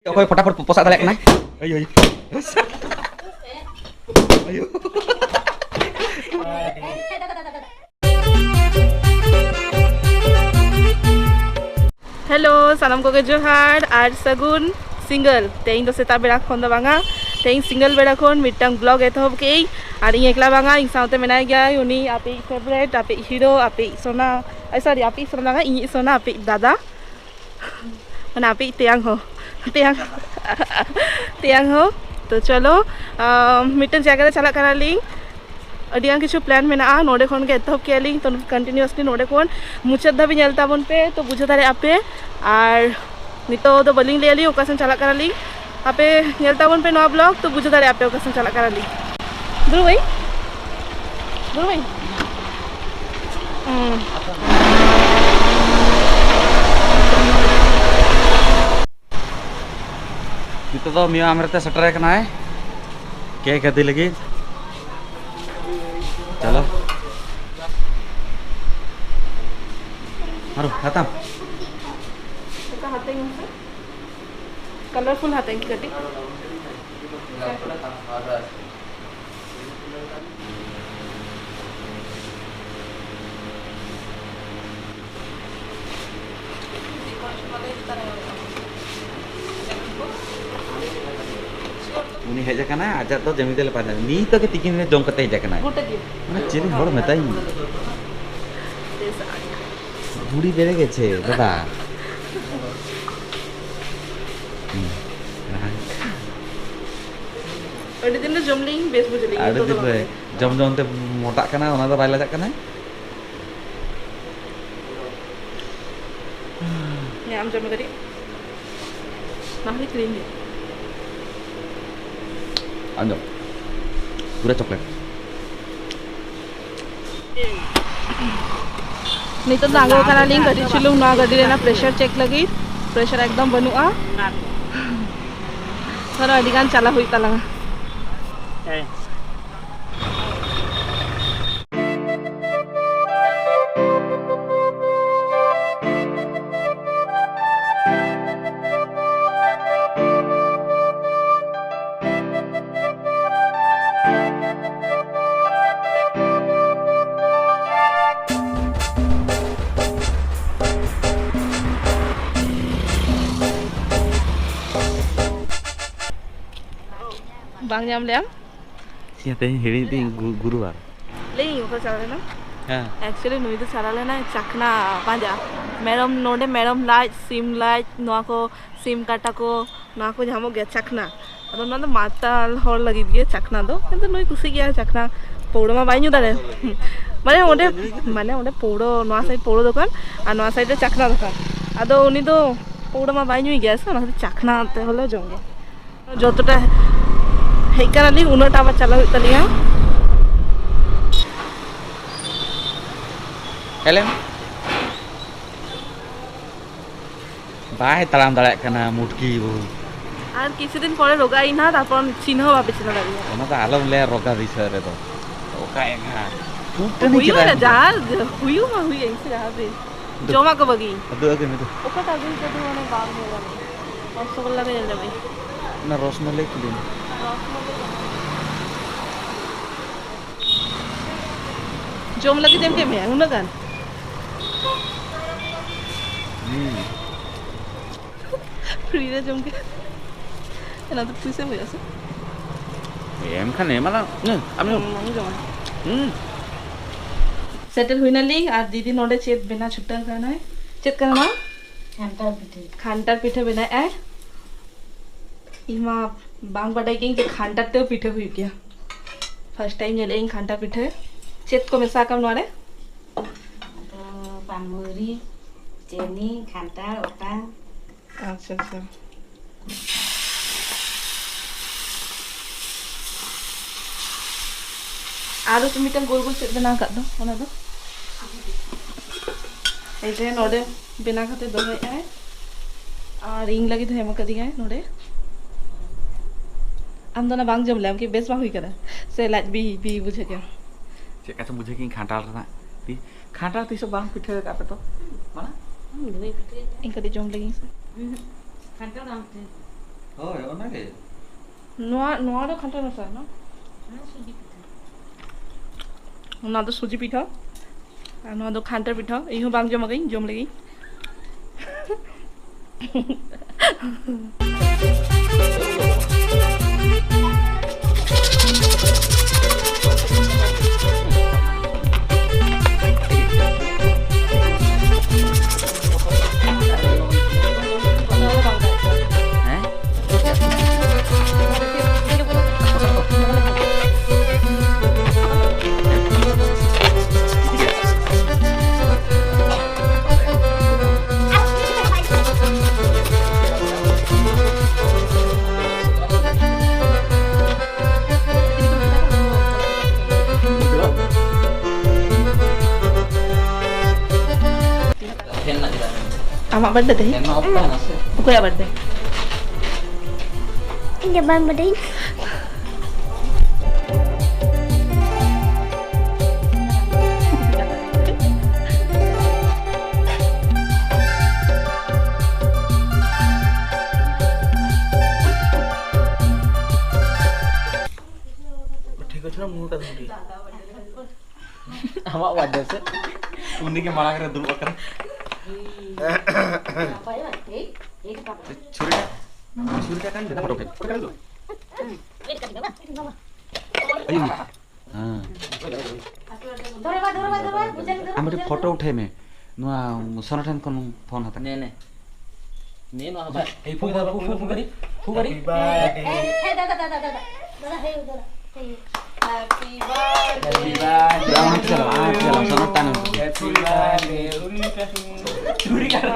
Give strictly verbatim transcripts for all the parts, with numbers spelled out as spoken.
ᱚᱠᱚᱭ ᱯᱷᱚᱴᱟᱯᱷᱚᱴ ᱯᱚᱥᱟᱜ ᱫᱟᱲᱮᱭᱟᱜ ᱠᱟᱱᱟᱭ? ᱟᱭᱳ, ᱟᱭᱳ᱾ ᱟᱭᱳ᱾ ᱦᱮᱞᱳ, ᱥᱟᱱᱟᱢ ᱠᱚᱜᱮ ᱡᱚᱦᱟᱨ ᱟᱨ ᱥᱟᱹᱜᱩᱱ ᱥᱤᱸᱜᱟᱹᱞ᱾ ᱛᱮᱦᱮᱧ ᱫᱚ ᱥᱮᱛᱟᱜ ᱵᱮᱲᱟ ᱠᱷᱚᱱ ᱫᱚ ᱵᱟᱝᱟ, ᱛᱮᱦᱮᱧ ᱥᱤᱸᱜᱟᱹᱞ ᱵᱮᱲᱟ ᱠᱷᱚᱱ ᱢᱤᱫᱴᱟᱝ ᱵᱞᱚᱜ ᱮᱛᱚᱦᱚᱵ ᱠᱮᱜᱼᱟᱹᱧ᱾ ᱟᱨ ᱤᱧ ᱮᱠᱞᱟ ᱵᱟᱝᱟ, ᱤᱧ ᱥᱟᱶᱛᱮ ᱢᱮᱱᱟᱭ ᱜᱮᱭᱟᱭ ᱩᱱᱤ ᱟᱯᱮᱭᱤᱡ ᱯᱷᱮᱵᱟᱨᱮᱴ, ᱟᱯᱮᱭᱤᱡ ᱦᱤᱨᱳ, ᱟᱯᱮᱭᱤᱡ ᱥᱳᱱᱟ, ᱟᱭ, ᱥᱚᱨᱤ, ᱟᱯᱮᱭᱤᱡ ᱥᱳᱱᱟ ᱵᱟᱝᱟ, ᱤᱧᱤᱡ ᱥᱳᱱᱟ, ᱟᱯᱮᱭᱤᱡ ᱫᱟᱫᱟ᱾ ᱢᱟᱱᱮ ᱟᱯᱮᱭᱤᱡ ᱛᱮᱭᱟᱝ ᱦᱚᱸ, ᱛᱮᱭᱟᱝ, ᱛᱮᱭᱟᱝ ᱦᱚᱸ᱾ ᱛᱚ ᱪᱚᱞᱚ, ᱟᱢ, ᱢᱤᱫᱴᱮᱱ ᱡᱟᱭᱜᱟ ᱨᱮ ᱪᱟᱞᱟᱜ ᱠᱟᱱᱟᱞᱤᱧ᱾ ᱟᱹᱰᱤ ᱜᱟᱱ ᱠᱤᱪᱷᱩ ᱯᱞᱟᱱ ᱢᱮᱱᱟᱜᱼᱟ, ᱱᱚᱰᱮ ᱠᱷᱚᱱ ᱜᱮ ᱮᱛᱚᱦᱚᱵ ᱠᱮᱜᱼᱟ ᱞᱤᱧ᱾ ᱛᱚ ᱠᱚᱱᱴᱤᱱᱤᱭᱩᱥᱞᱤ ᱱᱚᱰᱮ ᱠᱷᱚᱱ ᱢᱩᱪᱟᱹᱫ ᱫᱷᱟᱹᱵᱤᱡ ᱧᱮᱞ ᱛᱟᱵᱚᱱ ᱯᱮ, ᱛᱚ ᱵᱩᱡᱷᱟᱹᱣ ᱫᱟᱲᱮᱭᱟᱜᱼᱟ ᱯᱮ᱾ ᱟᱨ ᱱᱤᱛᱚᱜ ᱫᱚ ᱵᱟᱹᱞᱤᱧ ᱞᱟᱹᱭ ᱟᱹᱞᱤᱧ ᱚᱠᱟ ᱥᱮᱱ ᱪᱟᱞᱟᱜ ᱠᱟᱱᱟᱞᱤᱧ, ᱟᱯᱮ ᱧᱮᱞ ᱛᱟᱵᱚᱱ ᱯᱮ ᱱᱚᱣᱟ ᱵᱞᱚᱜ, ᱛᱚ ᱵᱩᱡᱷᱟᱹᱣ ᱫᱟᱲᱮᱭᱟᱜᱼᱟ ᱯᱮ ᱚᱠᱟ ᱥᱮᱱ ᱪᱟᱞᱟᱜ ᱠᱟᱱᱟᱞᱤᱧ᱾ ᱫᱩᱨᱩᱭ, ᱫᱩᱨᱩᱭ᱾ ᱦᱩᱸ᱾ ᱱᱤᱛᱚᱜ ᱫᱚ ᱢᱤᱭᱟ ᱟᱢᱨᱮᱛᱮ ᱥᱮᱴᱮᱨ ᱟᱠᱟᱱᱟᱭ ᱠᱮᱠ ᱤᱫᱤ ᱞᱟᱹᱜᱤᱫ᱾ ᱪᱚᱞᱚ᱾ ᱟᱨᱚ ᱦᱟᱛᱟᱢ᱾ ᱠᱟᱞᱟᱨᱯᱷᱩᱞ ᱦᱟᱛᱟᱣ ᱤᱧ ᱠᱟᱹᱴᱤᱡ᱾ ᱩᱱᱤ ᱦᱮᱡ ᱟᱠᱟᱱᱟᱭ, ᱟᱡᱟᱜ ᱫᱚ ᱡᱟᱹᱢᱤ ᱛᱮᱞᱮ ᱯᱟᱸᱡᱟ᱾ ᱱᱤᱛᱚᱜ ᱜᱮ ᱛᱤᱠᱤᱱ ᱨᱮ ᱡᱚᱢ ᱠᱟᱛᱮ ᱦᱮᱡ ᱟᱠᱟᱱᱟᱭ᱾ ᱜᱚᱴᱟ ᱜᱮ᱾ ᱢᱟᱱᱮ ᱪᱤᱞᱤ ᱦᱚᱲ ᱢᱮᱛᱟᱭ? ᱵᱮᱥ ᱟᱹᱰᱤ᱾ ᱵᱩᱲᱤ ᱵᱮᱨᱮ ᱜᱮᱪᱷᱮ, ᱫᱟᱫᱟ᱾ ᱦᱩᱸ᱾ ᱟᱹᱰᱤ ᱫᱤᱱ ᱨᱮ ᱡᱚᱢ ᱞᱤᱧ ᱵᱮᱥ ᱵᱩᱡᱷᱟᱹᱣ ᱞᱤᱧ, ᱟᱹᱰᱤ ᱱᱤᱛᱚᱜ ᱫᱚ ᱫᱤᱱ ᱵᱟᱝ᱾ ᱨᱮ ᱡᱚᱢ ᱡᱚᱢ ᱛᱮ ᱢᱚᱴᱟᱜ ᱠᱟᱱᱟ, ᱚᱱᱟ ᱫᱚ ᱵᱟᱭ ᱞᱟᱡᱟᱜ ᱠᱟᱱᱟ᱾ ᱦᱮᱸ, ᱟᱢ ᱡᱚᱢ ᱢᱮ ᱠᱟᱹᱴᱤᱡ᱾ ᱢᱟ ᱦᱟᱹᱱᱤ ᱠᱨᱤᱢ ᱫᱮ᱾ ᱟᱸᱡᱚᱢ᱾ ᱯᱩᱨᱟᱹ ᱪᱚᱠᱞᱮᱴ᱾ ᱱᱤᱛᱚᱜ ᱫᱚ ᱟᱬᱜᱚ ᱠᱟᱱᱟᱞᱤᱧ ᱠᱟᱹᱴᱤᱡ ᱪᱩᱞᱩᱝ ᱱᱚᱣᱟ ᱜᱟᱹᱰᱤ ᱨᱮᱱᱟᱜ ᱯᱨᱮᱥᱟᱨ ᱪᱮᱠ ᱞᱟᱹᱜᱤᱫ᱾ ᱯᱨᱮᱥᱟᱨ ᱮᱠᱫᱚᱢ ᱵᱟᱹᱱᱩᱜᱼᱟ᱾ ᱟᱨᱚ ᱟᱹᱰᱤ ᱜᱟᱱ ᱪᱟᱞᱟᱣ ᱦᱩᱭᱩᱜ ᱛᱟᱞᱟᱝᱟ᱾ ᱵᱟᱝ ᱧᱟᱢ ᱞᱮᱭᱟᱢ? ᱪᱮᱫ ᱛᱮᱦᱮᱧ ᱦᱤᱲᱤᱧ ᱛᱤᱧ ᱜᱩ- ᱜᱩᱨᱩᱵᱟᱨ᱾ ᱞᱟᱹᱭᱟᱹᱧ ᱚᱠᱟ ᱪᱟᱞᱟᱣ ᱞᱮᱱᱟ? ᱦᱮᱸ᱾ Actually ᱱᱩᱭ ᱫᱚ ᱪᱟᱞᱟᱣ ᱞᱮᱱᱟᱭ ᱪᱟᱠᱷᱱᱟ ᱯᱟᱸᱡᱟ᱾ ᱢᱮᱨᱚᱢ, ᱱᱚᱰᱮ ᱢᱮᱨᱚᱢ ᱞᱟᱡ, ᱥᱤᱢ ᱞᱟᱡ, ᱱᱚᱣᱟ ᱠᱚ ᱥᱤᱢ ᱠᱟᱴᱟ ᱠᱚ, ᱱᱚᱣᱟ ᱠᱚ ᱧᱟᱢᱚᱜ ᱜᱮᱭᱟ ᱪᱟᱠᱷᱱᱟ᱾ ᱟᱫᱚ ᱱᱚᱣᱟ ᱫᱚ ᱢᱟᱛᱟᱞ ᱦᱚᱲ ᱞᱟᱹᱜᱤᱫ ᱜᱮ ᱪᱟᱠᱷᱱᱟ ᱫᱚ, ᱠᱤᱱᱛᱩ ᱱᱩᱭ ᱠᱩᱥᱤ ᱜᱮᱭᱟ ᱪᱟᱠᱷᱱᱟ᱾ ᱯᱟᱹᱣᱲᱟᱹ ᱢᱟ ᱵᱟᱭ ᱧᱩ ᱫᱟᱲᱮ᱾ ᱢᱟᱱᱮ ᱚᱸᱰᱮ, ᱢᱟᱱᱮ ᱚᱸᱰᱮ ᱯᱟᱹᱣᱲᱟᱹ, ᱱᱚᱣᱟ side ᱯᱟᱹᱣᱲᱟᱹ ᱫᱚᱠᱟᱱ ᱟᱨ ᱱᱚᱣᱟ side ᱨᱮ ᱪᱟᱠᱷᱱᱟ ᱫᱚᱠᱟᱱ᱾ ᱟᱫᱚ ᱩᱱᱤ ᱫᱚ ᱯᱟᱹᱣᱲᱟᱹ ᱢᱟ ᱵᱟᱭ ᱧᱩᱭ ᱜᱮᱭᱟ ᱥᱮ, ᱚᱱᱟ ᱠᱷᱟᱹᱛᱤᱨ ᱪᱟᱠᱷᱱᱟ ᱛᱮ ᱦᱚᱞᱮ ᱡᱚᱢ ᱜᱮᱭᱟ᱾ ᱡᱚᱛᱚᱴᱟ ᱦᱮᱡ ᱠᱟᱱᱟᱞᱤᱧ, ᱩᱱᱟᱹᱜ ᱴᱟ ᱟᱵᱟᱨ ᱪᱟᱞᱟᱣ ᱦᱩᱭᱩᱜ ᱛᱟᱞᱤᱧᱟ᱾ ᱦᱮᱞᱮᱢ᱾ ᱵᱟᱭ ᱛᱟᱲᱟᱢ ᱫᱟᱲᱮᱭᱟᱜ ᱠᱟᱱᱟ ᱢᱩᱴᱠᱤ ᱵᱟᱹᱵᱩ᱾ ᱟᱨ ᱠᱤᱪᱷᱩ ᱫᱤᱱ ᱯᱚᱨᱮ ᱨᱳᱜᱟ ᱤᱧ ᱦᱟᱸᱜ, ᱛᱟᱨᱯᱚᱨ ᱪᱤᱱᱦᱟᱹ ᱵᱟᱯᱮ ᱪᱤᱱᱦᱟᱹ ᱫᱟᱲᱮᱭᱟᱜᱼᱟ᱾ ᱚᱱᱟ ᱫᱚ ᱟᱞᱚᱢ ᱞᱟᱹᱭᱟ ᱨᱳᱜᱟ ᱵᱤᱥᱚᱭ ᱨᱮᱫᱚ᱾ ᱚᱠᱟᱭᱮᱱᱟ? ᱩᱵ ᱴᱟᱺᱰᱤ ᱦᱩᱭᱩᱜ ᱪᱮᱫᱟᱜ ᱨᱮ ᱮᱢ ᱡᱟ ᱦᱩᱭᱩᱜ ᱢᱟ ᱦᱩᱭᱩᱜ, ᱤᱧ ᱥᱮ ᱡᱟᱦᱟᱸ ᱛᱤᱥ᱾ ᱫᱩ-, ᱡᱚᱢᱟᱜ ᱠᱚ ᱵᱟᱹᱜᱤ᱾ ᱫᱩ ᱟᱹᱜᱩᱭ ᱢᱮ ᱫᱩ᱾ ᱚᱠᱟᱴᱟᱜ ᱟᱹᱜᱩᱭ ᱠᱚᱫᱚ ᱢᱟᱱᱮ ᱵᱟᱝ ᱧᱮᱞ ᱧᱟᱢᱚᱜ᱾ ᱨᱚᱥᱚᱜᱳᱞᱞᱟ ᱜᱮ ᱧᱮᱞ ᱧᱟᱢᱚᱜ᱾ ᱚᱱᱟ ᱨᱚᱥᱢᱟᱞᱟᱭ ᱠᱩᱞᱤ ᱢᱮ᱾ ᱡᱚᱢ ᱞᱟᱹᱜᱤᱫ ᱮᱢ ᱠᱮᱫ ᱢᱮᱭᱟ ᱩᱱᱟᱹᱜ ᱜᱟᱱ? ᱦᱩᱸ᱾ Free ᱨᱮ ᱡᱚᱢ ᱠᱮᱫ᱾ ᱚᱱᱟ ᱫᱚ ᱯᱩᱭᱥᱟᱹ ᱦᱩᱭᱩᱜᱼᱟ ᱥᱮ? ᱮᱢ ᱠᱷᱟᱱ ᱮᱢ ᱟᱞᱟᱝ᱾ ᱦᱩᱸ, ᱟᱢ ᱡᱚᱢ᱾ ᱦᱩᱸ, ᱟᱢ ᱡᱚᱢ᱾ ᱦᱩᱸ᱾ ᱥᱮᱴᱮᱨ ᱦᱩᱭᱱᱟᱞᱤᱧ ᱟᱨ ᱫᱤᱫᱤ ᱱᱚᱰᱮ ᱪᱮᱫ ᱵᱮᱱᱟᱣ ᱪᱷᱩᱴᱟᱹᱣ ᱠᱟᱱᱟᱭ᱾ ᱪᱮᱫ ᱠᱟᱱᱟ ᱢᱟ? ᱠᱷᱟᱱᱴᱟᱲ ᱯᱤᱴᱷᱟᱹ᱾ ᱠᱷᱟᱱᱴᱟᱲ ᱯᱤᱴᱷᱟᱹ ᱵᱮᱱᱟᱣᱮᱫᱼᱟᱭ᱾ ᱤᱧ ᱢᱟ ᱵᱟᱝ ᱵᱟᱰᱟᱭ ᱜᱤᱭᱟᱹᱧ ᱡᱮ ᱠᱷᱟᱱᱴᱟᱲ ᱛᱮ ᱯᱤᱴᱷᱟᱹ ᱦᱩᱭᱩᱜ ᱜᱮᱭᱟ᱾ First time ᱧᱮᱞᱮᱫ ᱟᱹᱧ ᱠᱷᱟᱱᱴᱟᱲ ᱯᱤᱴᱷᱟᱹ᱾ ᱪᱮᱫ ᱠᱚ ᱢᱮᱥᱟ ᱟᱠᱟᱫ ᱱᱚᱣᱟ ᱨᱮ? ᱫᱚ ᱯᱟᱱᱢᱟᱹᱨᱤᱪ, ᱪᱤᱱᱤ, ᱠᱷᱟᱱᱴᱟᱲ, ᱚᱴᱟ᱾ ᱟᱪᱪᱷᱟ, ᱟᱪᱪᱷᱟ᱾ ᱟᱨᱚ ᱢᱤᱫᱴᱟᱝ ᱜᱳᱞ ᱜᱳᱞ ᱪᱮᱫ ᱵᱮᱱᱟᱣ ᱟᱠᱟᱫ ᱫᱚ, ᱚᱱᱟ ᱫᱚ? ᱮᱭ ᱡᱮ ᱱᱚᱰᱮ ᱵᱮᱱᱟᱣ ᱠᱟᱛᱮ ᱫᱚᱦᱚᱭᱮᱫᱼᱟᱭ᱾ ᱟᱨ ᱤᱧ ᱞᱟᱹᱜᱤᱫ ᱦᱚᱸ ᱮᱢ ᱟᱠᱟᱫᱤᱧᱟᱭ ᱱᱚᱰᱮ᱾ ᱟᱢ ᱫᱚ ᱚᱱᱟ ᱵᱟᱝ ᱡᱚᱢ ᱞᱮ, ᱟᱢ ᱠᱤ ᱵᱮᱥ ᱵᱟᱝ ᱦᱩᱭ ᱠᱟᱱᱟ? ᱥᱮ ᱞᱟᱡ ᱵᱤ, ᱵᱤ ᱵᱩᱡᱷᱟᱹᱜ ᱠᱟᱱᱟ? ᱪᱮᱫ ᱠᱟᱪᱚᱢ ᱵᱩᱡᱷᱟᱹᱣ ᱠᱮᱫ ᱠᱷᱟᱱᱴᱟᱲ ᱨᱮᱱᱟᱜ ᱛᱤ-, ᱠᱷᱟᱱᱴᱟᱲ ᱛᱤᱥ ᱦᱚᱸ ᱵᱟᱝ ᱯᱤᱴᱷᱟᱹ ᱟᱠᱟᱫ ᱯᱮ ᱛᱚ? ᱢᱟᱱᱮ? ᱤᱧ ᱠᱟᱹᱴᱤᱡ ᱡᱚᱢ ᱞᱮᱜᱤᱧ ᱥᱮ᱾ ᱠᱷᱟᱱᱴᱟᱲ ᱵᱟᱝ ᱯᱤᱴᱷᱟᱹ᱾ ᱦᱳᱭ, ᱚᱱᱟᱜᱮ᱾ ᱱᱚᱣᱟ, ᱱᱚᱣᱟ ᱫᱚ ᱠᱷᱟᱱᱴᱟᱲ ᱢᱮᱥᱟ ᱠᱟᱱᱟ? ᱚᱱᱟ ᱥᱩᱡᱤ ᱯᱤᱴᱷᱟᱹ᱾ ᱚᱱᱟ ᱫᱚ ᱥᱩᱡᱤ ᱯᱤᱴᱷᱟᱹ᱾ ᱟᱨ ᱱᱚᱣᱟ ᱫᱚ ᱠᱷᱟᱱᱴᱟᱲ ᱯᱤᱴᱷᱟᱹ᱾ ᱤᱧ ᱦᱚᱸ ᱵᱟᱝ ᱡᱚᱢ ᱟᱠᱟᱫᱟᱹᱧ, ᱡᱚᱢ ᱞᱮᱜᱤᱧ᱾ ᱟᱢᱟᱜ ᱵᱟᱨᱛᱷᱰᱮ ᱛᱮᱦᱮᱧ? ᱮᱱ ᱚᱠᱛᱚ ᱱᱟᱥᱮ᱾ ᱚᱠᱚᱭᱟᱜ ᱵᱟᱨᱛᱷᱰᱮ? ᱤᱧ ᱫᱚ ᱵᱟᱹᱧ ᱵᱟᱰᱟᱭᱟᱹᱧ᱾ ᱴᱷᱤᱠ ᱟᱪᱷᱮ, ᱢᱩ ᱠᱟᱫᱟᱢ ᱴᱷᱤᱠ᱾ ᱟᱢᱟᱜ ᱵᱟᱨᱛᱷᱰᱮ ᱥᱮ? ᱩᱱᱤ ᱜᱮ ᱢᱟᱲᱟᱝ ᱨᱮ ᱫᱩᱲᱩᱵ ᱟᱠᱟᱱᱟ᱾ ᱪᱷᱩᱨᱤᱴᱟ, ᱪᱷᱩᱨᱤᱴᱟ ᱠᱟᱱ ᱜᱮ, ᱯᱷᱳᱴᱳ ᱠᱮ᱾ ᱟᱭᱩ᱾ ᱦᱮᱸ᱾ ᱟᱢ ᱢᱤᱫᱴᱤᱡ ᱯᱷᱳᱴᱳ ᱩᱴᱷᱟᱹᱭ ᱢᱮ, ᱱᱚᱣᱟ ᱥᱚᱱᱟ ᱴᱷᱮᱱ ᱠᱷᱚᱱ ᱯᱷᱳᱱ ᱦᱟᱛᱟᱣ᱾ ᱱᱮ, ᱱᱮ᱾ ᱱᱮ ᱱᱚᱣᱟ ᱦᱟᱛᱟᱣ᱾ ᱮᱭ ᱯᱷᱩ-, ᱯᱷᱩ-, ᱯᱷᱩ-, ᱯᱷᱩ-, ᱯᱷᱩᱜᱟᱹᱨᱤ, ᱯᱷᱩᱜᱟᱹᱨᱤ᱾ Happy birthday. ᱦᱮᱸ, ᱫᱟᱫᱟ, ᱫᱟᱫᱟ, ᱫᱟᱫᱟ᱾ ᱫᱟᱫᱟ, ᱦᱮᱸ, ᱫᱟᱫᱟ᱾ ᱦᱮᱸ᱾ Happy birthday. Happy birthday. ᱵᱟᱝ ᱪᱟᱞᱟᱜᱼᱟ, ᱵᱟᱝ ᱪᱟᱞᱟᱜᱼᱟ, ᱥᱚᱱᱟ ᱴᱟᱱ᱾ Happy birthday. ᱪᱷᱩᱨᱤ ᱠᱟᱴᱟ,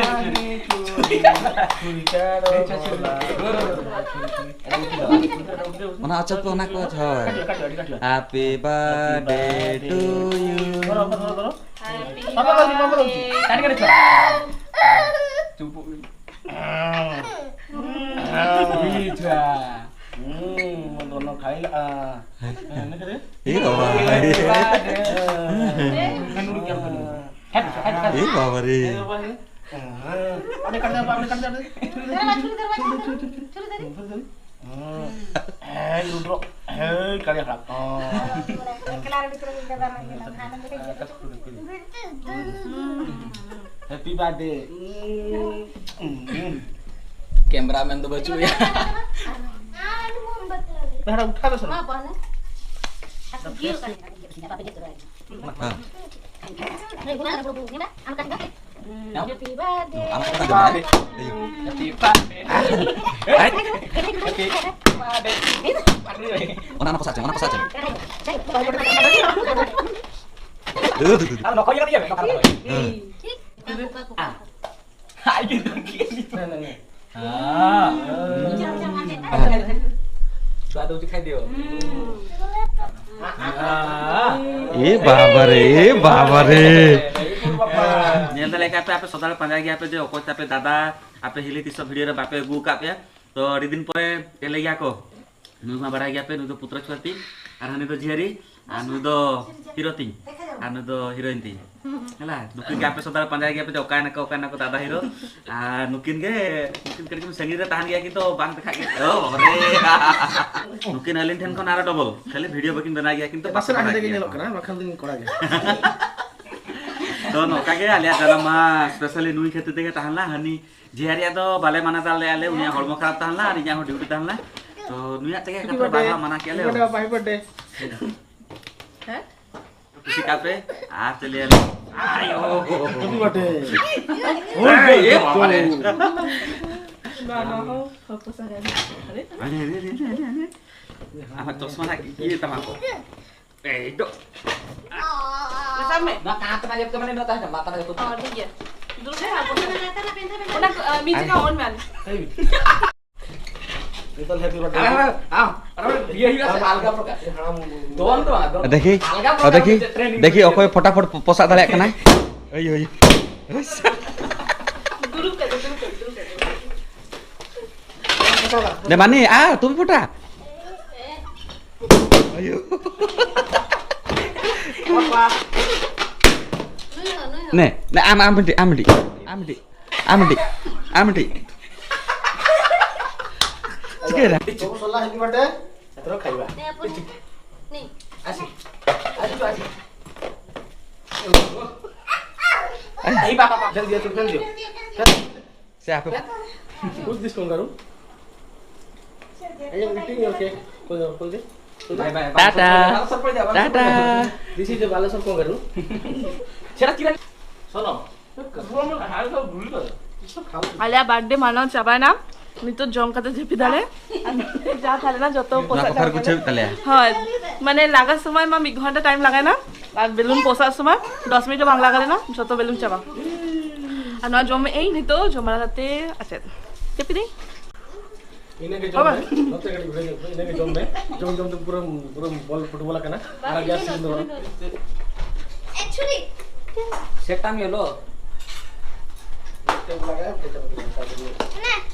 ᱪᱷᱩᱨᱤ ᱠᱟᱴᱟ᱾ ᱚᱱᱟ ᱚᱪᱚᱜ ᱯᱮ, ᱚᱱᱟ ᱠᱚ ᱚᱪᱚᱜ᱾ ᱦᱳᱭ᱾ ᱠᱟᱴᱩ, ᱠᱟᱴᱩ, ᱠᱟᱴᱩ᱾ Happy birthday to you. ᱫᱷᱚᱨᱚ, ᱫᱷᱚᱨᱚ, ᱫᱷᱚᱨᱚ, ᱫᱷᱚᱨᱚ᱾ Happy ᱵᱟᱵᱟ, ᱵᱟᱵᱟ, ᱵᱟᱵᱟ, birthday. ᱠᱟᱴᱤ, ᱠᱟᱴᱤ, ᱪᱩᱯᱩᱜ᱾ ᱪᱩᱯᱩᱜ᱾ ᱦᱩᱸ᱾ ᱤ ᱪᱷᱟ᱾ ᱦᱩᱸ, ᱢᱚᱱ ᱫᱚ ᱱᱚ ᱠᱷᱟᱭᱞᱟ᱾ ᱦᱮᱸ, ᱱᱤᱠᱷᱟᱹ ᱨᱮ? ᱮ ᱵᱟᱵᱟ᱾ ᱦᱮᱸ᱾ ᱦᱮᱸ, ᱱᱩᱨᱩ ᱠᱮᱢ ᱠᱟᱱᱟ᱾ ᱦᱮᱸ, ᱦᱮᱸ, ᱦᱮᱸ᱾ ᱮ ᱵᱟᱵᱟ ᱨᱮ᱾ ᱦᱮᱸ, ᱵᱟᱵᱟ, ᱦᱮᱸ᱾ ᱦᱮᱸ᱾ ᱟᱯᱮ ᱠᱟᱴ ᱫᱮ, ᱟᱯᱮ ᱠᱟᱴ ᱫᱮ, ᱟᱯᱮ᱾ ᱪᱷᱩᱨᱤ ᱫᱟᱨᱮ, ᱪᱷᱩᱨᱤ ᱫᱟᱨᱮ, ᱪᱷᱩᱨᱤ ᱫᱟᱨᱮ᱾ ᱦᱮᱸ᱾ ᱦᱮᱸ, ᱞᱩᱰᱨᱚ᱾ ᱦᱮᱸ, ᱠᱟᱲᱤ ᱦᱟᱲᱟᱢ᱾ ᱦᱮᱸ᱾ ᱠᱞᱟᱨ ᱵᱷᱤᱛᱨᱤ ᱨᱮ ᱵᱮᱵᱚᱦᱟᱨ ᱦᱩᱭᱩᱜ ᱠᱟᱱᱟ᱾ ᱦᱮᱸ, ᱠᱟᱴ ᱠᱩᱲᱤ, ᱠᱩᱲᱤ᱾ Happy birthday. ᱠᱮᱢᱨᱟᱢᱮᱱ ᱫᱚ ᱵᱟᱹᱪᱩᱜ ᱮᱭᱟ᱾ ᱵᱮᱦᱲᱟ ᱩᱴᱷᱟ ᱫᱚ ᱥᱟᱨᱟ᱾ ᱦᱮᱸ᱾ Happy birthday. Happy birthday. ᱚᱱᱟ, ᱚᱱᱟ ᱯᱚᱥᱟ ᱪᱮ, ᱚᱱᱟ ᱯᱚᱥᱟ ᱪᱮ᱾ ᱟᱨ ᱱᱚᱠᱚ ᱤᱭᱟᱹ ᱠᱟᱛᱮ ᱤᱭᱟᱹ ᱢᱮ, ᱱᱚᱠᱟ ᱫᱚ᱾ ᱦᱮᱸ᱾ ᱟᱡ ᱜᱮ ᱫᱩᱠᱷᱤᱭᱟᱹ ᱱᱤᱛᱚᱜ᱾ ᱦᱮᱸ᱾ ᱪᱩᱣᱟ ᱫᱚ ᱩᱪᱤ ᱠᱷᱟᱭ ᱫᱤᱭᱳ᱾ ᱮ ᱵᱟᱵᱟ ᱨᱮ, ᱮ ᱵᱟᱵᱟ ᱨᱮ᱾ ᱧᱮᱞ ᱫᱟ ᱞᱮᱠᱟ ᱯᱮ ᱟᱯᱮ ᱥᱚᱫᱟ ᱞᱮ ᱯᱟᱸᱡᱟᱭ ᱜᱮᱭᱟ ᱯᱮ ᱡᱮ ᱚᱠᱚᱭ ᱛᱟᱯᱮ ᱫᱟᱫᱟ, ᱟᱯᱮ ᱦᱤᱞᱤ ᱛᱤᱥ ᱦᱚᱸ ᱵᱷᱤᱰᱤᱭᱳ ᱨᱮ ᱵᱟᱯᱮ ᱟᱹᱜᱩ ᱟᱠᱟᱫ ᱯᱮᱭᱟ᱾ ᱛᱚ ᱟᱹᱰᱤ ᱫᱤᱱ ᱯᱚᱨᱮ ᱯᱮ ᱞᱟᱹᱭ ᱜᱮᱭᱟ ᱠᱚ, ᱱᱩᱭ ᱢᱟ ᱵᱟᱲᱟᱭ ᱜᱮᱭᱟ ᱯᱮ, ᱱᱩᱭ ᱫᱚ ᱯᱩᱛᱨᱚ ᱪᱷᱩᱣᱟᱹᱛᱤ, ᱟᱨ ᱦᱟᱹᱱᱤ ᱫᱚ ᱡᱷᱤᱭᱟᱹᱨᱤ, ᱟᱨ ᱱᱩᱭ ᱫᱚ ᱦᱤᱨᱳ ᱛᱤᱧ, ᱟᱨ ᱱᱩᱭ ᱫᱚ ᱦᱤᱨᱳᱭᱤᱱ ᱛᱤᱧ᱾ ᱦᱮᱞᱟ, ᱱᱩᱠᱤᱱ ᱜᱮ ᱟᱯᱮ ᱥᱚᱫᱟ ᱞᱮ ᱯᱟᱸᱡᱟᱭ ᱜᱮᱭᱟ ᱯᱮ ᱡᱮ ᱚᱠᱟᱭ ᱱᱟᱠᱚ, ᱚᱠᱟᱭ ᱱᱟᱠᱚ ᱫᱟᱫᱟ ᱦᱤᱨᱳ, ᱟᱨ ᱱᱩᱠᱤᱱ ᱜᱮ, ᱱᱩᱠᱤᱱ ᱠᱟᱹᱴᱤᱡ ᱠᱤᱱ ᱥᱟᱺᱜᱤᱧ ᱨᱮ ᱛᱟᱦᱮᱱ ᱜᱮᱭᱟ ᱠᱤᱱᱛᱩ ᱵᱟᱝ ᱫᱮᱠᱷᱟᱜ ᱜᱮᱭᱟ᱾ ᱚ, ᱵᱟᱵᱟᱨᱮ᱾ ᱱᱩᱠᱤᱱ ᱟᱹᱞᱤᱧ ᱴᱷᱮᱱ ᱠᱷᱚᱱ ᱟᱨᱚ ᱰᱚᱵᱚᱞ, ᱠᱷᱟᱹᱞᱤ ᱵᱷᱤᱰᱤᱭᱳ ᱵᱟᱹᱠᱤᱱ ᱵᱮᱱᱟᱣ ᱜᱮᱭᱟ ᱠᱤᱱᱛᱩ ᱵᱟᱠᱚ ᱱᱟᱥᱮᱱᱟᱜ ᱵᱮᱱᱟᱣ ᱦᱮᱸᱫᱮ ᱜᱮ ᱜᱮᱭᱟ᱾ ᱧᱮᱞᱚᱜ ᱠᱟᱱᱟ, ᱵᱟᱠᱷᱟᱱ ᱫᱚᱧ ᱠᱚᱲᱟ ᱜᱮ᱾ ᱛᱚ ᱱᱚᱝᱠᱟ ᱜᱮ ᱟᱞᱮᱭᱟᱜ ᱡᱟᱱᱟᱢ ᱢᱟᱦᱟ specially ᱱᱩᱭ ᱠᱷᱟᱹᱛᱤᱨ ᱛᱮᱜᱮ ᱛᱟᱦᱮᱸ ᱞᱮᱱᱟ᱾ ᱦᱟᱹᱱᱤ ᱡᱮᱦᱟᱨᱤᱭᱟᱜ ᱫᱚ ᱵᱟᱞᱮ ᱢᱟᱱᱟᱣ ᱫᱟᱲᱮ ᱞᱮᱫᱼᱟ ᱞᱮ, ᱩᱱᱤᱭᱟᱜ ᱦᱚᱲᱢᱚ ᱠᱷᱟᱨᱟᱯ ᱛᱟᱦᱮᱸ ᱞᱮᱱᱟ ᱟᱨ ᱤᱧᱟᱹᱜ ᱦᱚᱸ ᱰᱤᱭᱩᱴᱤ ᱛᱟᱦᱮᱸ ᱞᱮᱱᱟ᱾ ᱛᱚ ᱱᱩᱭᱟᱜ ᱛᱮᱜᱮ ᱦᱮᱯᱤ ᱮᱠᱟᱛᱨᱮ ᱵᱟᱨᱛᱷᱰᱮ, ᱵᱟᱨᱦᱟ ᱢᱟᱱᱟ ᱠᱮᱫᱼᱟ ᱞᱮ᱾ Happy birthday, happy birthday. ᱦᱮᱸ? ᱠᱩᱥᱤ ᱠᱟᱜ ᱯᱮ ᱟᱨ ᱪᱮᱫ ᱞᱟᱹᱭᱟ ᱞᱮ? ᱟᱭᱳ! Happy birthday. ᱮ, ᱮ, ᱵᱟᱵᱟ ᱨᱮ᱾ ᱵᱟᱵᱟ ᱦᱚᱸ ᱦᱚᱯᱚ ᱥᱟᱸᱜᱮ᱾ ᱟᱨᱮ? ᱟᱨᱮ, ᱟᱨᱮ, ᱟᱨᱮ, ᱟᱨᱮ, ᱟᱨᱮ᱾ ᱟᱢᱟᱜ ᱪᱚᱥᱢᱟ ᱨᱮᱱᱟᱜ ᱤᱭᱟᱹ ᱛᱟᱢᱟ ᱠᱚ᱾ ᱮᱭ ᱫᱚ᱾ ᱢᱮᱥᱟᱢ ᱢᱮ᱾ ᱱᱚᱣᱟ ᱠᱟᱸᱛ ᱨᱮᱱᱟᱜ ᱡᱚᱛᱚ ᱢᱟᱱᱮ ᱱᱚᱣᱟ ᱛᱟᱦᱮᱸ ᱠᱟᱱᱟ, ᱞᱟᱛᱟᱨ ᱨᱮ ᱡᱚᱛᱚ᱾ ᱦᱚᱸ, ᱴᱷᱤᱠ ᱜᱮᱭᱟ᱾ ᱫᱩᱲᱩᱵ ᱨᱮ ᱟᱨ ᱵᱚᱥᱮ᱾ ᱚᱱᱟ, ᱟ, music ᱟᱨ on ᱢᱮ᱾ ᱱᱤᱛᱚᱜ happy birthday. ᱟᱨ, ᱟᱨ, ᱟᱨ, ᱟᱨ, ᱤᱭᱟᱹ ᱦᱩᱭᱩᱜᱼᱟ ᱥᱮ, ᱟᱞᱜᱟ ᱯᱨᱚᱠᱟᱨ᱾ ᱦᱟᱲᱟᱢ ᱫᱚᱱ ᱫᱚ ᱵᱟᱝ, ᱫᱚᱱ᱾ ᱫᱮᱠᱷᱤ, ᱫᱟᱞᱜᱟ ᱚ, ᱯᱨᱚᱠᱟᱨ ᱫᱮᱠᱷᱤ, ᱢᱤᱫᱴᱮᱡ training ᱫᱮᱠᱷᱤ, ᱦᱩᱭᱩᱜᱼᱟ᱾ ᱚᱠᱚᱭ ᱯᱷᱚᱴᱟᱯᱷᱚᱴ ᱯᱚᱥᱟᱜ ᱫᱟᱲᱮᱭᱟᱜ ᱠᱟᱱᱟᱭ᱾ ᱳᱭ, ᱳᱭ᱾ ᱫᱩᱲᱩᱵ ᱠᱟᱛᱮ, ᱫᱩᱲᱩᱵ ᱠᱟᱛᱮ, ᱫᱩᱲᱩᱵ ᱠᱟᱛᱮ᱾ ᱫᱮ ᱢᱟᱱᱤ, ᱟ, ᱛᱩᱢ ᱯᱷᱚᱴᱟ᱾ ᱟᱭᱳ᱾ ᱱᱩᱭ ᱦᱚᱸ, ᱱᱩᱭ ᱦᱚᱸ᱾ ᱱᱮ, ᱱᱮ, ᱟᱢ, ᱟᱢ ᱢᱤᱫᱴᱤᱡ, ᱟᱢ ᱢᱤᱫᱴᱤᱡ, ᱟᱢ ᱢᱤᱫᱴᱤᱡ, ᱟᱢ ᱢᱤᱫᱴᱤᱡ᱾ ᱪᱤᱠᱟᱹᱭᱮᱫᱟ? ᱛᱚᱵᱩ ᱥᱚᱞᱟ ᱦᱤᱡᱩᱜ ᱵᱟᱴᱮ, ᱮᱛᱨᱚ ᱠᱷᱟᱭᱵᱟ᱾ ᱱᱮ, ᱟᱯᱩ, ᱱᱮ᱾ ᱟᱥᱤ, ᱟᱥᱤ, ᱟᱥᱤ᱾ ᱟᱭ᱾ ᱮᱭ ᱵᱟᱵᱟ, ᱵᱟᱵᱟ᱾ ᱯᱷᱮᱞ ᱫᱤᱭᱟ, ᱛᱩᱢ ᱯᱷᱮᱞ ᱫᱤᱭᱟ᱾ ᱯᱷᱮᱞ᱾ ᱥᱮ ᱟᱯᱮ ᱯᱷᱮᱞ᱾ ᱠᱩᱪ ᱫᱤᱥ ᱠᱚᱱ ᱠᱟᱨᱩ? ᱟᱭ ᱮᱢ ᱤᱴᱤᱝ ᱭᱳᱨ ᱠᱮᱠ᱾ ᱠᱚᱭ ᱫᱚ, ᱠᱚᱭ ᱫᱚ᱾ ᱵᱟᱭ, ᱵᱟᱭ, ᱵᱟᱭ, ᱴᱟᱴᱟ᱾ ᱥᱚᱨᱯᱨᱟᱭᱤᱡᱽ, ᱵᱟᱭ, ᱴᱟᱴᱟ᱾ ᱥᱚᱨᱯᱨᱟᱭᱤᱡᱽ᱾ ᱫᱤᱥ ᱤᱡ ᱫᱟ ᱵᱟᱞᱮᱥᱚᱨ ᱠᱚᱱ ᱠᱟᱨᱩ? ᱥᱮᱴᱟ ᱠᱤᱨᱟᱱ᱾ ᱥᱚᱱᱚ᱾ ᱟᱞᱮᱭᱟᱜ ᱵᱟᱨᱛᱷᱰᱮ ᱢᱟᱱᱟᱣ ᱪᱟᱵᱟᱭᱮᱱᱟ, ᱱᱤᱛᱚᱜ ᱡᱚᱢ ᱠᱟᱛᱮ ᱡᱟᱹᱯᱤᱫ ᱟᱞᱮ᱾ ᱟᱨ ᱡᱟ ᱛᱟᱦᱮᱸ ᱞᱮᱱᱟ ᱡᱚᱛᱚ ᱱᱚᱣᱟ ᱯᱚᱥᱟᱜ ᱠᱚ ᱯᱷᱟᱨ ᱪᱟᱵᱟ ᱠᱚ ᱠᱮᱫᱟ᱾ ᱪᱷᱟᱹᱣ ᱛᱟᱞᱮᱭᱟ᱾ ᱦᱳᱭ, ᱢᱟᱱᱮ ᱞᱟᱜᱟ ᱥᱚᱢᱚᱭ ᱢᱟ ᱢᱤᱫ ᱜᱷᱚᱱᱴᱟ ᱴᱟᱭᱤᱢ ᱞᱟᱜᱟᱭᱮᱱᱟ, ᱟᱨ ᱵᱮᱞᱩᱱ ᱯᱚᱥᱟᱜ ᱥᱚᱢᱚᱭ ᱫᱚᱥ ᱢᱤᱱᱤᱴ ᱦᱚᱸ ᱵᱟᱝ ᱞᱟᱜᱟᱣ ᱞᱮᱱᱟ, ᱡᱚᱛᱚ ᱵᱮᱞᱩᱱ ᱪᱟᱵᱟ᱾ ᱟᱨ ᱱᱚᱣᱟ ᱡᱚᱢ ᱮᱫ ᱟᱹᱧ ᱱᱤᱛᱚᱜ, ᱡᱚᱢ ᱵᱟᱲᱟ ᱠᱟᱛᱮ ᱟᱨ ᱪᱮᱫ, ᱡᱟᱹᱯᱤᱫᱟᱹᱧ᱾ ᱤᱱᱟᱹᱜᱮ ᱡᱚᱢ ᱵᱟᱵᱟ᱾ ᱢᱮ, ᱱᱚᱛᱮ ᱠᱟᱹᱴᱤᱡ ᱜᱷᱩᱨᱟᱹ ᱧᱚᱜ ᱢᱮ, ᱤᱱᱟᱹᱜᱮ ᱡᱚᱢ ᱢᱮ᱾ ᱡᱚᱢ ᱡᱚᱢ ᱛᱮ ᱯᱩᱨᱟᱹᱢ, ᱯᱩᱨᱟᱹᱢ ᱵᱚᱞ ᱯᱷᱩᱴᱵᱚᱞ ᱟᱠᱟᱱᱟ᱾ ᱟᱨ ᱜᱮᱥ ᱥᱤᱞᱤᱱᱰᱟᱨ ᱚᱲᱟᱜ᱾ ᱮᱠᱪᱩᱭᱮᱞᱤ᱾ ᱥᱮᱴᱟᱝ ᱭᱮᱞᱳ᱾ ᱞᱟᱜᱟᱭᱟ, ᱚᱱᱠᱟ ᱪᱟᱵᱟ ᱠᱮᱫᱟ, ᱚᱱᱠᱟ ᱜᱮ᱾